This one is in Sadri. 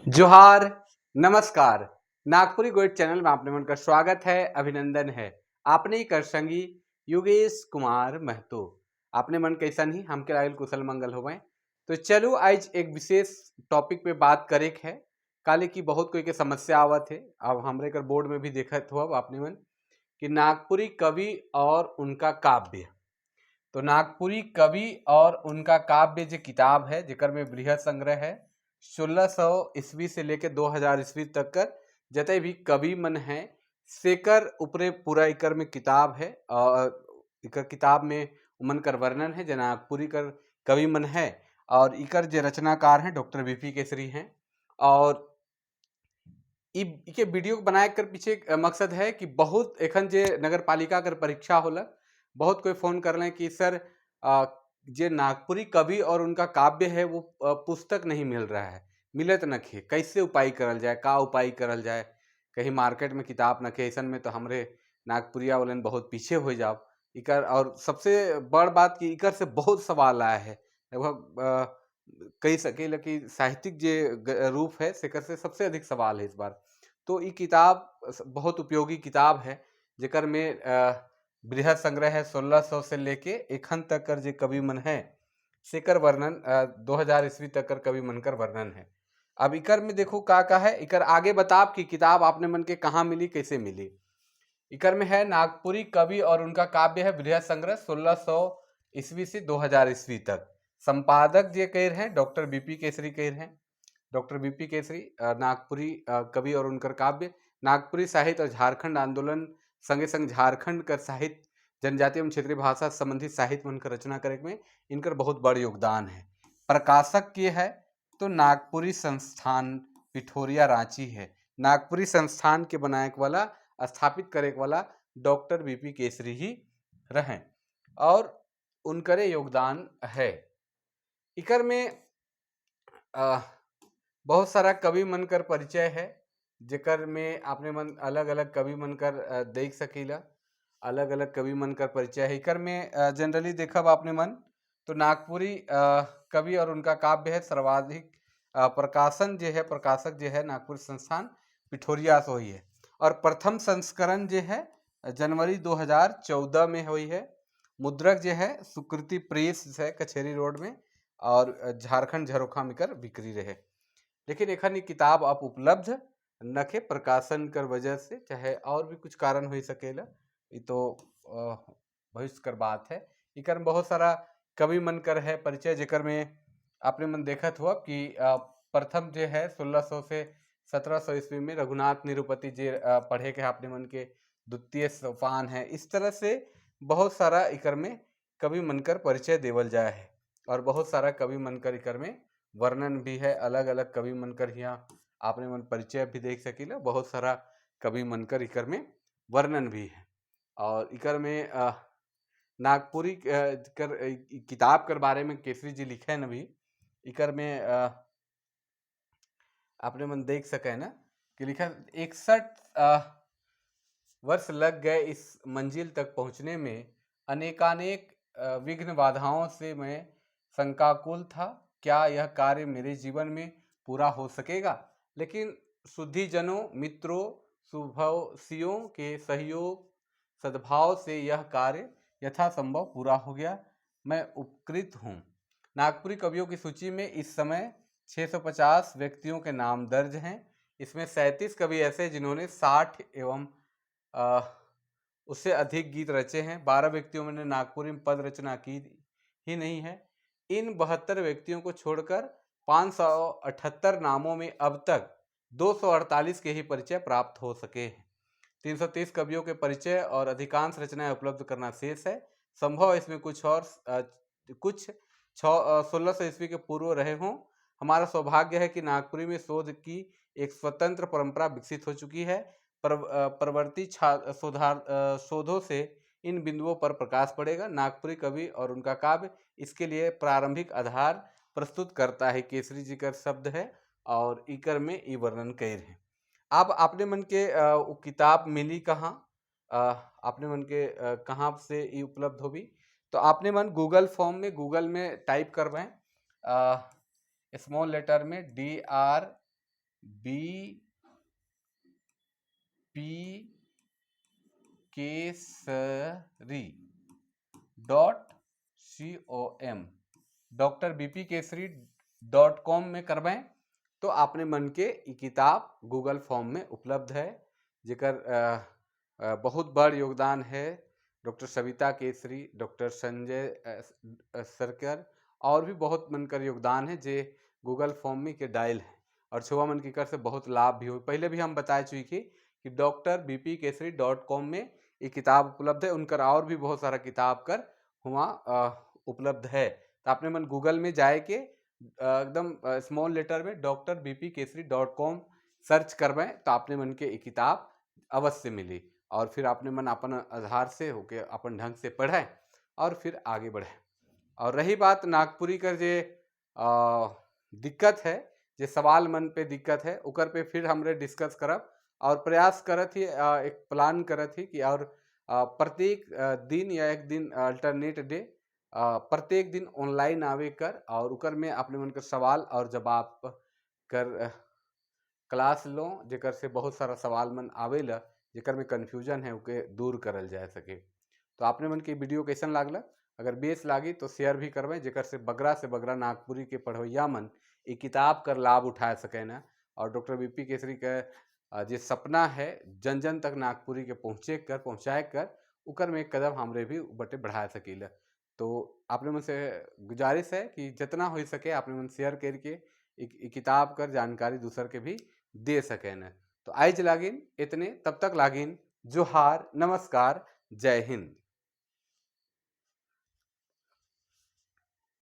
जोहार, नमस्कार। नागपुरी गोइट चैनल में आपने मन का स्वागत है, अभिनंदन है। आपने कर संगी योगेश कुमार महतो। आपने मन कैसन ही हमके लागल कुशल मंगल होवे। तो चलो, आज एक विशेष टॉपिक पे बात करे है। काले की बहुत कोई के समस्या आवत है। अब हमरे कर बोर्ड में भी देखत हो अब आपने मन कि नागपुरी कवि और उनका काव्य। तो नागपुरी कवि और उनका काव्य जो किताब है, जेकर में बृहद संग्रह है, 1600 ईस्वी से लेके 2000 ईस्वी तक कर जते भी कवि मन है, सेकर उपरे पूरा इकर में किताब है और इकर किताब में उमन कर वर्णन है, जे नागपुरी कर कवि मन है और इकर जे रचनाकार हैं, डॉक्टर बीपी केसरी हैं। और इके वीडियो बनाए कर पीछे एक मकसद है कि बहुत एखन जे नगर पालिका कर परीक्षा होला, बहुत कोई फोन कर रहे हैं कि सर, जे नागपुरी कवि और उनका काव्य है, वो पुस्तक नहीं मिल रहा है, मिलत नखे, कैसे उपाय करल जाए, का उपाय करल जाए? कहीं मार्केट में किताब नखे। ऐसन में तो हमरे नागपुरिया वालन बहुत पीछे हो जाओ इकर। और सबसे बड़ बात कि इकर से बहुत सवाल आया है। लगभग कही सकेला कि साहित्यिक जे रूप है, सेकर से सबसे अधिक सवाल है इस बार। तो ई किताब बहुत उपयोगी किताब है, जेकर में बृहद संग्रह है। 1600 से लेके एखन तक कर जे कवि मन है, सेकर वर्णन, 2000 ईस्वी तक कर कवि मन कर वर्णन है। अब इकर में देखो का का है। इकर आगे बताब कि किताब आपने मन के कहाँ मिली, कैसे मिली। इकर में है नागपुरी कवि और उनका काव्य है, बृहद संग्रह, 1600 ईस्वी से 2000 ईस्वी तक। संपादक जे कह हैं, डॉक्टर बीपी केसरी कह हैं। डॉक्टर बीपी केसरी नागपुरी कवि और उनकर काव्य नागपुरी साहित्य और झारखंड आंदोलन संगे संग झारखंड कर साहित्य, जनजातीय एवं क्षेत्रीय भाषा संबंधित साहित्य में उनकर रचना करे में इनकर बहुत बड़ योगदान है। प्रकाशक के है तो नागपुरी संस्थान, पिठोरिया, रांची है। नागपुरी संस्थान के बनाए वाला, स्थापित करे वाला डॉक्टर बीपी केसरी ही रहें और उनकरे योगदान है। इकर में बहुत सारा कवि मन कर परिचय है, जेकर में आपने मन अलग अलग कवि मन कर देख सकीला। अलग अलग कवि मन कर परिचय है। इकर में जनरली देखब आपने मन तो नागपुरी कवि और उनका काव्य है, सर्वाधिक प्रकाशन जो है, प्रकाशक जो है, नागपुर संस्थान पिठोरिया से हुई है और प्रथम संस्करण जो है, जनवरी 2014 में हुई है। मुद्रक जो है, सुकृति प्रेस है, कचहरी रोड में और झारखंड झरोखा में कर बिक्री रहे। लेकिन एखन किताब अब उपलब्ध नखे, प्रकाशन कर वजह से, चाहे और भी कुछ कारण हो सकेला। ये तो भविष्य कर बात है। इकर में बहुत सारा कवि मन कर है परिचय, जेकर में आपने मन देखत हुआ कि प्रथम जो है, 1600 से 1700 ईस्वी में रघुनाथ निरुपति जी पढ़े के आपने मन के द्वितीय सोपान है। इस तरह से बहुत सारा इकर में कवि मन कर परिचय देवल जाए है और बहुत सारा कवि मन कर इकर में वर्णन भी है। अलग अलग कवि मन कर यहाँ आपने मन परिचय भी देख सकीला। बहुत सारा कवि मन कर इकर में वर्णन भी है और इकर में नागपुरी कर किताब कर बारे में केसरी जी लिखे हैं भी। इकर में आपने मन देख सके ना कि लिखा, 61 वर्ष लग गए इस मंजिल तक पहुंचने में। अनेकानेक विघ्न बाधाओं से मैं शंकाकुल था, क्या यह कार्य मेरे जीवन में पूरा हो सकेगा? लेकिन सुधीजनों, मित्रों, शुभसियों के सहयोग, सद्भाव से यह कार्य यथासंभव पूरा हो गया। मैं उपकृत हूँ। नागपुरी कवियों की सूची में इस समय 650 व्यक्तियों के नाम दर्ज हैं। इसमें 37 कवि ऐसे जिन्होंने 60 एवं उससे अधिक गीत रचे हैं। 12 व्यक्तियों ने नागपुरी में पद रचना की ही नहीं है। इन 72 व्यक्तियों को छोड़कर 578 नामों में अब तक 248 के ही परिचय प्राप्त हो सके हैं। 330 कवियों के परिचय और अधिकांश रचनाएं उपलब्ध करना शेष है। संभव है इसमें कुछ और कुछ 1600 ईस्वी के पूर्व रहे हों। हमारा सौभाग्य है कि नागपुरी में शोध की एक स्वतंत्र परंपरा विकसित हो चुकी है। परवर्ती शोधों से इन बिंदुओं पर प्रकाश पड़ेगा। नागपुरी कवि और उनका काव्य इसके लिए प्रारंभिक आधार प्रस्तुत करता है। केसरी जी का शब्द है और इकर में ई वर्णन कर है। अब आपने मन के वो किताब मिली कहाँ, आपने मन के कहाँ से ई उपलब्ध होगी? तो आपने मन गूगल फॉर्म में, गूगल में टाइप करवाएं स्मॉल लेटर में डी आर bpkesari.com, drbpkesari.com में करबें तो आपने मन के ई किताब गूगल फॉर्म में उपलब्ध है, जेकर बहुत बड़ योगदान है डॉक्टर सविता केसरी, डॉक्टर संजय सरकर और भी बहुत मन कर योगदान है जे गूगल फॉर्म में के डायल है और छुआ मन के कर से बहुत लाभ भी हो। पहले भी हम बताए चुकी कि drbpkesari.com में ये किताब उपलब्ध है। उनकर और भी बहुत सारा किताब कर हुआ उपलब्ध है। तो आपने मन गूगल में जाए के एकदम स्मॉल लेटर में drbpkesari.com search करबें तो आपने मन के ये किताब अवश्य मिली और फिर आपने मन अपन आधार से होके अपन ढंग से पढ़े और फिर आगे बढ़े। और रही बात नागपुरी कर जे दिक्कत है, जे सवाल मन पे दिक्कत है, उकर पे फिर हमरे डिस्कस करब और प्रयास करत ही, एक प्लान करत ही कि और प्रत्येक दिन या एक दिन अल्टरनेट डे प्रत्येक दिन ऑनलाइन आवे कर और उकर में अपने मन के सवाल और जवाब कर क्लास लो, जेकर से बहुत सारा सवाल मन आवेला, जेकर में कन्फ्यूजन है ओके दूर करल जा सके। तो आपने मन के वीडियो कैसन लागला? अगर बेस लागी तो शेयर भी करबे, जेकर से बगरा नागपुरी के पढ़वैया मन ई किताब कर लाभ उठा सके ना और डॉक्टर बीपी केसरी के जे सपना है जन जन तक नागपुरी के पहुँचे कर पहुँचाए कर, उकर में एक कदम हमरे भी बटे बढ़ा सकीला। तो आपने मन से गुजारिश है कि जितना हो सके आपने मन शेयर करके ई किताब कर जानकारी दूसर के भी दे सके न। तो आइज लागिन इतने, तब तक लागिन जोहार, नमस्कार, जय हिंद।